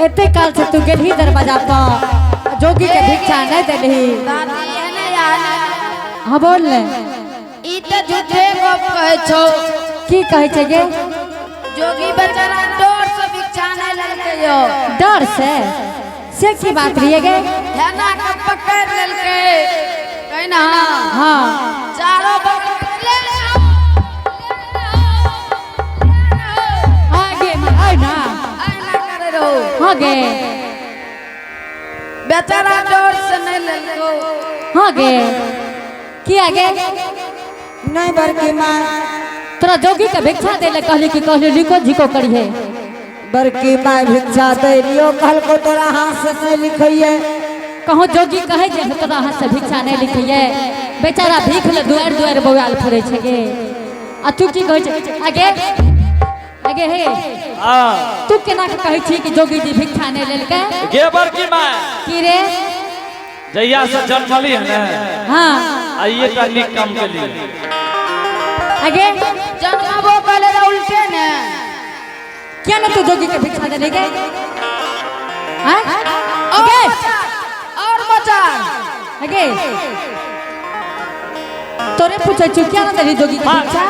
एते काल से तू गेलही दरवाजा पर, जोगी के भिक्षा नहीं देलही। दादी एने आने। हाँ बोल ले। ई त झूठे गप कहै छौ। की कहै छै गे? जोगी बेचारा डर से भिक्षा नहीं लेलकै यो। डर से? से की बात रही गे? हेना के पकड़ लेलकै कहि ना। हाँ। चारो बगल ले ले आगे आय ना। ऐना करे रहो। हाँ गे। बेचारा डर से नहीं लेलको। हाँ गे। की आगे? नहीं बड़की माँ। तोरा जोगी के भिक्षा दे ले कहली कि कहली लिखो झिको करिहे। बड़की माँ भिक्षा दे लियो कहलको तोरा हाथ से नहीं लिखैये। कहो जोगी कहे जे तोरा हाथ से भिक्षा नहीं लिखैये, बेचारा भीख ले दुआर दुआर बौआल फिरै छै गे। आ तू की कहै छै आगे? आगे हे। हाँ। तू केना के कहै छी कि जोगी जी भिक्षा नहीं लेलकै? गे बड़की माँ। की रे? जहिया से जन्मली है ने। हाँ। आ ये टा नीक काम के लिए। आगे? जन्मबो कहले रे उल्टे ने। क्या ना तू जोगी के भिक्षा देले गे? हाँ? और आगे? मचा, और मचा। आगे? तोरे पूछै छु क्या ना देली जोगी के मार भिक्षा?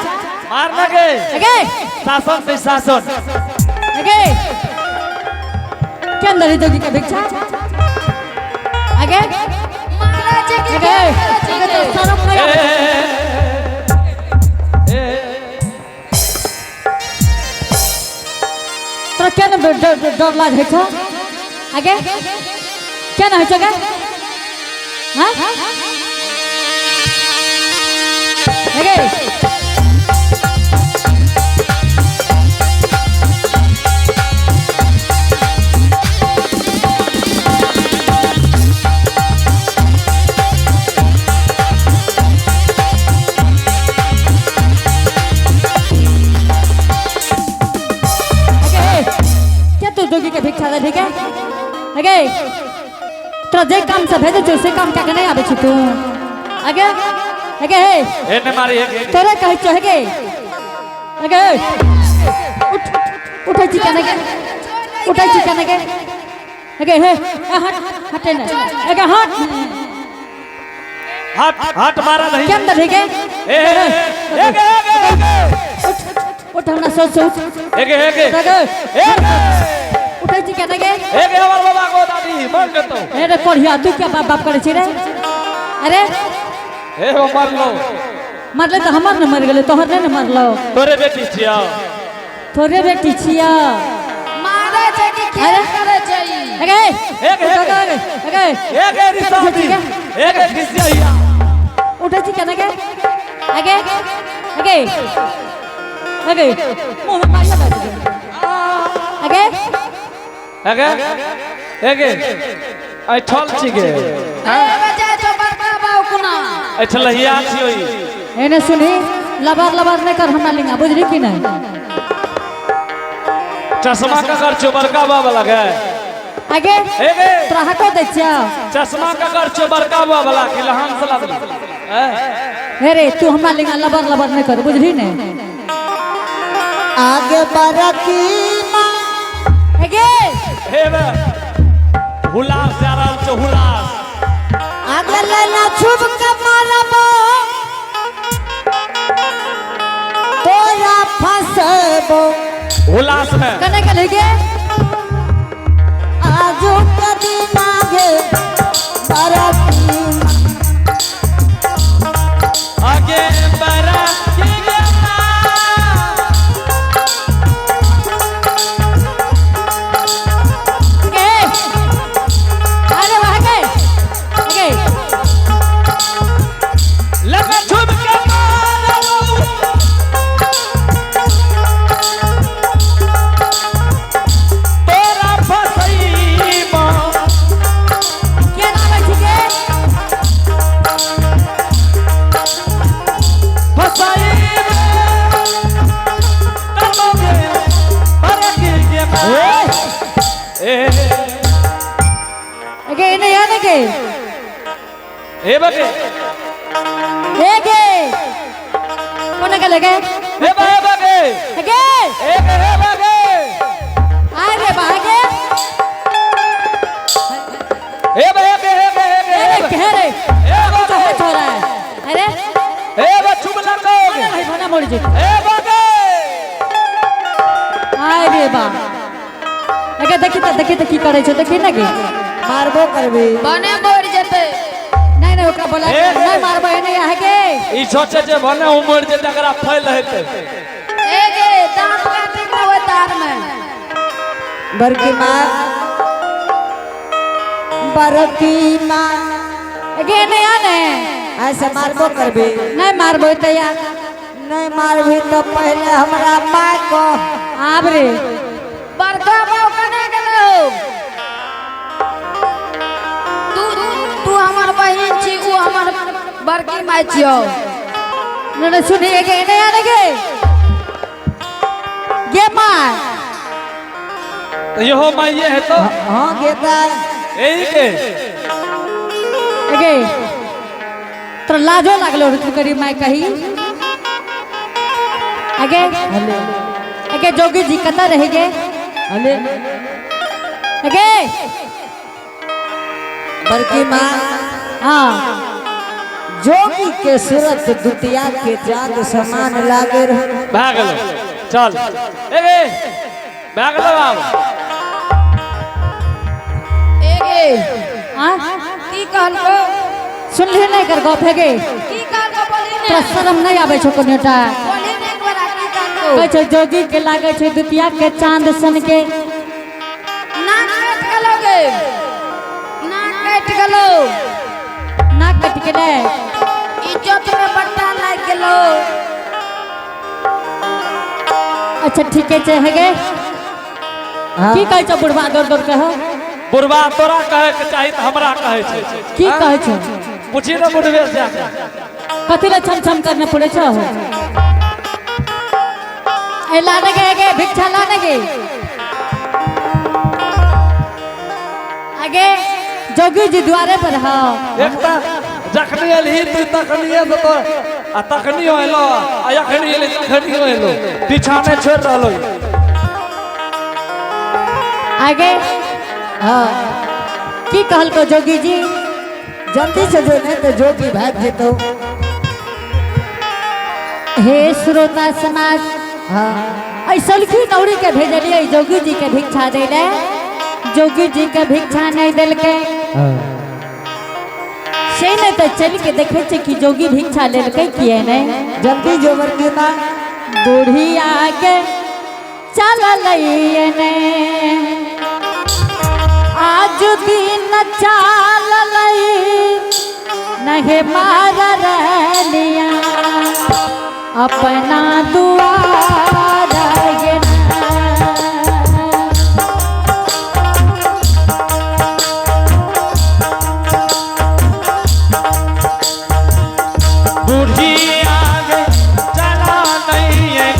मार ना गे। आगे? शासन से शासन। आगे? क्या ना देली जोगी के भिक्षा? आगे? मारे छै कि आगे? मारे छै आगे गे? तो शरम नहीं आबै छै। ए, तोरा क्या ना डर लाज होइ छौ? आगे? क्या ना होइ छौ गे? हाँ? आगे? आगे? क्या तू जोगी के भिक्षा दे ठीक है? आगे? तोरा जे काम से भेजै छौ से काम क्या के नहीं आबै छै तू? आगे? आगे हे? ए ने मारी एक एक। तोरे कहै छौ हे गे? आगे? उठ उठै छी केना गे? उठै छी केना गे? आगे हे? ए, हट हटे ने। आगे हट। हट हट मारा नहीं। केम दे गे? ए ए ए ए ए उठ उठ हमरा सोच सोच। ए ए आगे ए उठै छी केना गे? ए हमर बाबा को दादी मर जतो। ए रे कोढ़िया तू क्या बाप बाप करै छी रे? अरे ए हो मर लो। मरले तो हमर न मर गेलै, तोहर नहीं न मरलो। तोरे बेटी छियो। तोरे बेटी छिया। मारे छै कि खेल अरे? करे छै ई? आगे एक उठ एक आगे आगे एक एक रिसाती एक एक खिसिया। उठै छी केना गे? आगे आगे आगे मुँह में मारिया दे। आगे आगे आगे ऐठल छी गे। ए बच्चा छौ बड़का बाबू कोना। ऐठलहिया छियो ई। एने सुनी लबार लबार नहीं कर हमरा लिंगा बुझली कि नहीं? चश्मा का कर छो बड़का बाबा लगे। आगे ए गे तोरा हको दै छियौ। चश्मा का कर छो बड़का बाबा वाला कि लहान से लागल। हे रे तू हमरा लिंगा लबार लबार नहीं कर बुझली नहीं? आगे बड़की माँ। आगे हे बे हुलास जा रहल छो हुलास। आगे लैला छुप के मारबो तोरा फंसबो। हुलास में कने के गे? आजू के दिन आगे बड़की माँ। आगे बड़ा की गे माँ। आगे अरे वाह गे आगे लगा छुप के मारबो तोरा फसैबो। के नाम छै गे? फसैबो तब गे बड़ा की गे माँ। ए आगे एने आ ने गे। ए बगे ए गे कोने के लगे? ए बा ए बगे आगे ए गे ए बगे अरे वाह गे। देखी त देखी त की करै छौ, देखी ने गे। मारबो करबी। बने मर जेतै। नहीं नहीं ओकरा बोला ए। नहीं मारबै नहीं आहे गे। ई सोचे जे भने उमर जे तकरा फैल हेतै। ए गे दांत काटे के होय तार में। बड़की माँ, बड़की माँ। गे नहीं आने। ऐसे मारबो करबी। नहीं मारबो त यार। नहीं मारबी तो पहले हमरा माँ को। आब रे। बड़का बाप कने गेलो? तू तू हमर बहिन छी, ऊ हमर बड़की माय छियौ। नहीं नहीं सुनी गे नहीं आने गे। गे माँ। तो इहो माइये है तो? हाँ गेता। एही के। गे तोरा लाजो लागलो तू करी माय कही। आगे आगे जोगी जी कतऽ रह गे? अले। आगे। बड़की माँ। हाँ। जोगी के सूरत दुतिया के चांद समान लागे रहे। भए गेलो चल। ए गे भए गेलो आब। ए गे। हाँ? की कहलको? सुनली नहीं कर गप हे गे। की कहलको बोली ने? तोरा शरम नहीं आबै छौ कोनोटा? बोली ने एक बार की कहलको? कहै छौ जोगी के लागै छै दुतिया के चांद सन के। नाक कटि गेलो गे, नाक कटि गेलो। नाक कटि गेलै? इज्जत में बट्टा लागि गेलो। अच्छा ठीके छै हे गे। हाँ। की कहै छौ बुढ़वा दौड़ दौड़ के हो? बुढ़वा तोरा कहै के चाही तऽ हमरा कहै छै। की कहै छौ? पूछी ने बुढ़वे से जाके। कथी लए छम छम करने पड़ै छौ? ए लाने गे, गे भिक्षा लाने गे। आगे जोगी जी द्वारे पर हो। एक तऽ जखनी एलही तू तखनिए से तो आ तखनियो एलो आ अखनी एली तखनियो एलो, पीछा नहीं छोड़ रहलो। आगे हाँ। की कहलको जोगी जी? जल्दी से जो नहीं तो जोगी भाग जेतो। हे श्रोता समाज, हाँ। ऐसलखी नौरी के भेजलिए जोगी जी के भिक्षा दै ले, जोगी जी के भिक्षा नहीं देलकै। हाँ। से नहीं तो चल के देखे छे कि जोगी भिक्षा लेलकै किए नहीं। जल्दी जो बड़की माँ। बुढ़िया के चललै ने आज दिन चललै नहीं मार रलिया अपना दुआर गे ना। बूढ़ी आगे चला नहीं है।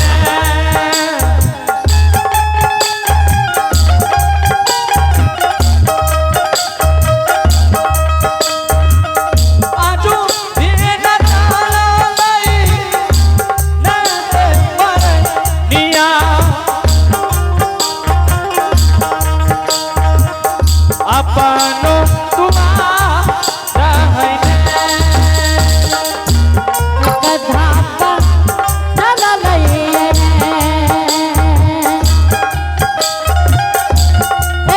आजू दिन चला नहीं, नहीं मरनिया। अपनो तुम्हारा है। कधापा चललै ने।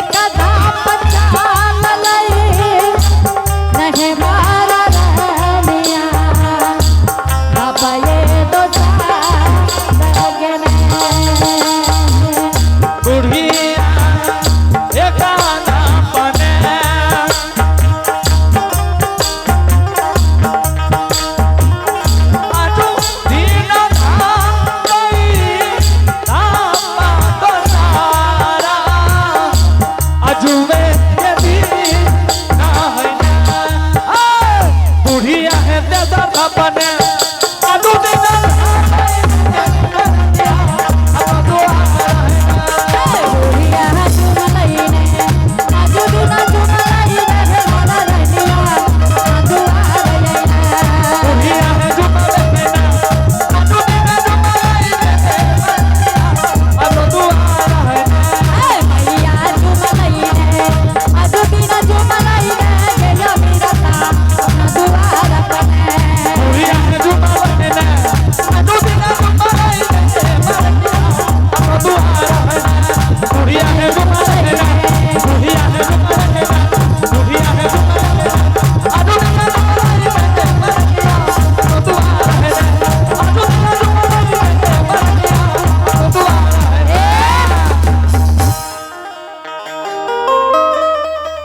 कधापा चललै नहीं मार रलिया। बाबा ये दोसा लगने। बुढ़िया एकाना पने।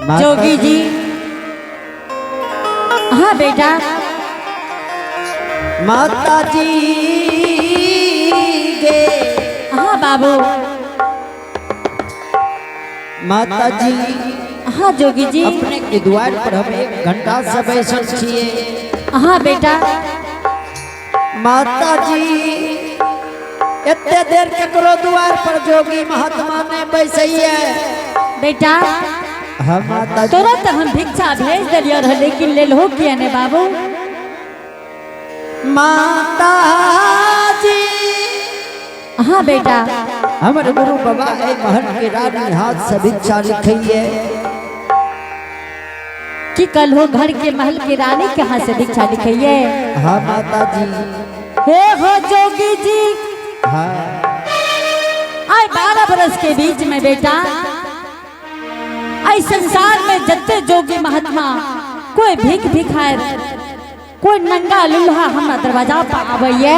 जोगी जी। हाँ बेटा। माता जी गे। हाँ बाबू। माता जी। हाँ जोगी जी। अपने के द्वार पर हम 1 घंटा से बैसल छिए। हाँ बेटा। माता जी, एते देर केकरो द्वार पर जोगी महात्मा ने बैसैये। बेटा। हाँ माता जी। तोरा तो हम भिक्षा भेज दिलियो रह, लेकिन ले लो किया ने बाबू? माता जी। हाँ बेटा। हमर गुरु बाबा ए महल के रानी हाथ से भिक्षा लिखिए। कि कल हो घर के महल के रानी के हाथ से भिक्षा लिखिए? हाँ माता जी। हे हो जोगी जी। हाँ। आए 12 बरस के बीच में बेटा, आई संसार में जत्ते जोगी महात्मा, कोई भीख भिखार, कोई नंगा लुल्हा हमारा दरवाजा पर आवैये,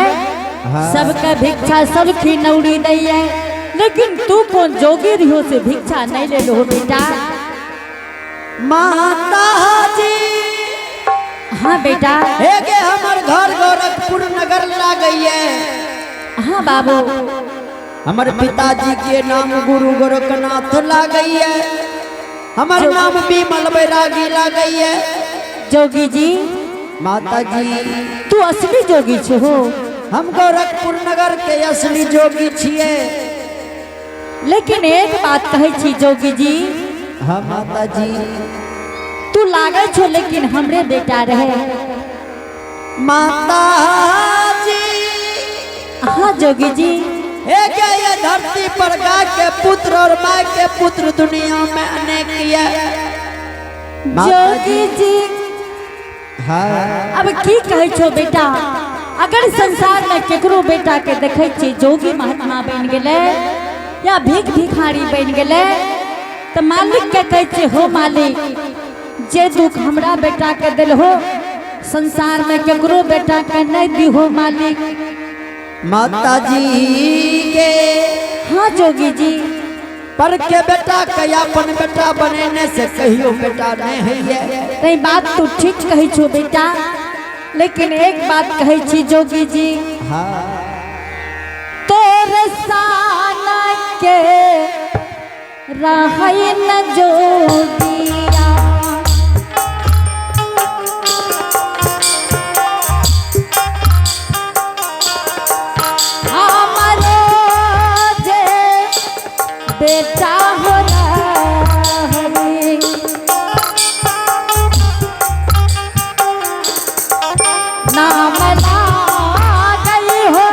सबके भिक्षा सबकी नौरी दैये, लेकिन तू कौन जोगी रहियो से भिक्षा नहीं ले लो बेटा? माता जी। हाँ बेटा। हे गे, हमर घर गोरखपुर नगर लागैये। हाँ बाबू। हमर पिताजी के नाम गुरु गोरखनाथ लागैये, हमर नाम विमल बैरागी लागैये। जोगी जी। माता जी। तू असली जोगी छे हो? हम गोरखपुर नगर के असली जोगी छिए। लेकिन एक बात कहै छी जोगी जी। हाँ माता जी। तू लागै छो लेकिन हमरे बेटा रहे। माता जी। हाँ जोगी जी। हे गे, ये धरती पर गाय के पुत्र और माय के पुत्र दुनिया में अनेक ये। जोगी जी। हाँ। अब की कहै छो बेटा, अगर संसार में केकरो बेटा के देखै छी जोगी महात्मा बन गेलै या भीख भिखारी बन गेलै, तो मालिक के कहै छै, हो मालिक, जे दुख हमरा बेटा के दिल हो, संसार में केकरो बेटा के नहीं दिहो मालिक। माता जी के। हाँ जोगी जी। पर के बेटा के अपन बेटा बनेने से कहियो बेटा नहीं है ये। नहीं, बात तो ठीक कहै छो बेटा, लेकिन एक बात कहै छी जोगी जी। हाँ। तोर साना के रहै न जोगिया, हमरो जे बेटा हो रहै, नाम लागई हो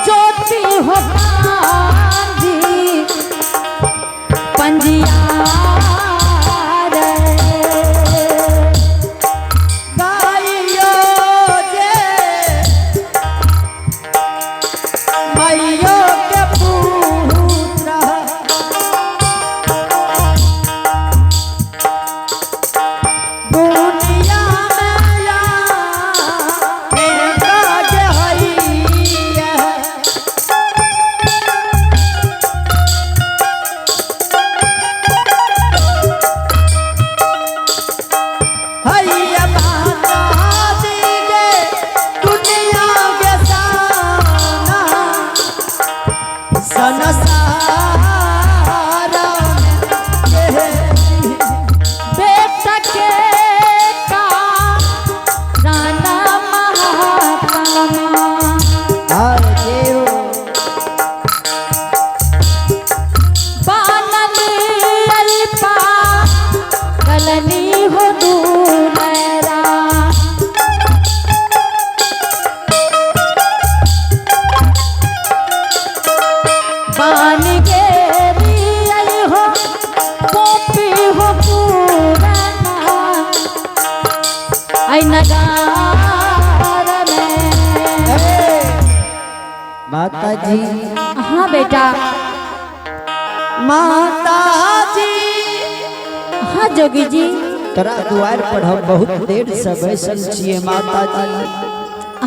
ज्योति हो पांजी पंजिया रे। गाइयो जे मैयो के पुत्र, दुनिया में या काज हइया। हैया माता जी गे, दुनिया के साना संसार में बेटा के का राना महात्मा देव बानल अल्पा गलनी हो दूलरा। बान गेरी आई हो पोपी हो पूरना आई नगार में। माता जी। हाँ बेटा। माता जी। हाँ जोगी जी। तोरा द्वार पर हम बहुत देर से बैसल छिए माता जी।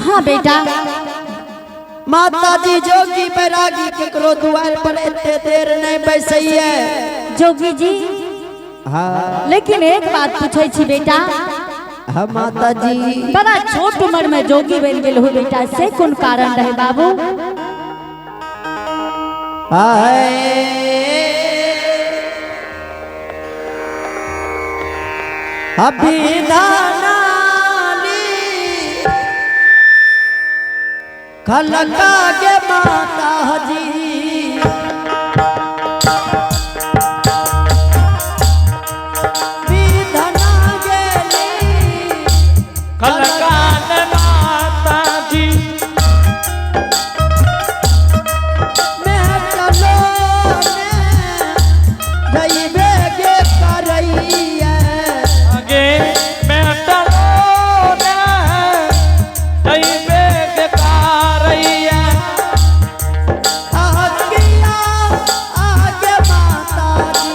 हाँ बेटा। माता जी, जोगी बैरागी केकरो द्वार पर एते देर नहीं बैसैये। जोगी जी। हाँ। लेकिन एक बात पूछै छी बेटा। हाँ माता जी। बड़ा छोट उम्र में जोगी बन गेल हो बेटा, से कोन कारण रहे बाबू? अभिधानाली खलका के माता जी विधना गेली कलकान माता जी मैं चलो ने जइबे के करैया आगे मैं चलो ने जइबे के कारैया। आगिया आगे माता जी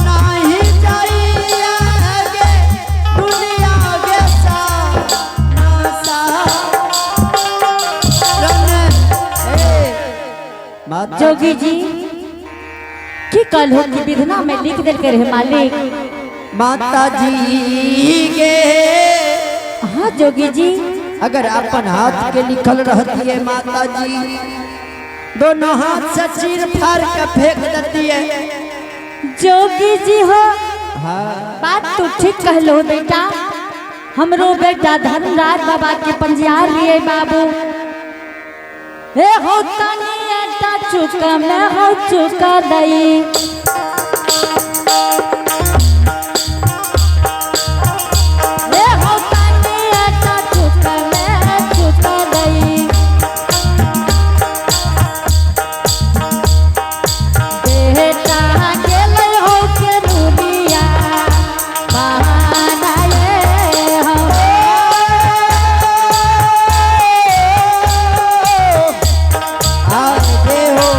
नाही जाइया गे दुनिया गे सा ना सा रन ए माता। जोगी जी की कहलो कि विधना में लिख देल के रहे मालिक? माता जी गे। हाँ जोगी जी। अगर अपन हाथ के लिखल रहती है माता जी, दोनों हाथ से चीर फाड़ के फेंक देती है। जोगी जी हो। हाँ। बात तो ठीक कहलो बेटा। हमरो बेटा धर्मराज बाबा के पंजियार लिए बाबू। हे हो तनी आटा चुका मैं हो चुका दई। हे हो तनी आटा चुका मैं चुका दई। बेटा गेलै हो के दुनिया बहानाए हो। आगे हो।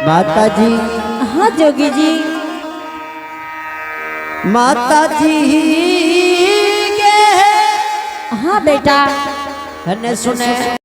माता जी। हाँ जोगी जी। माता जी के। हाँ बेटा। ने सुने।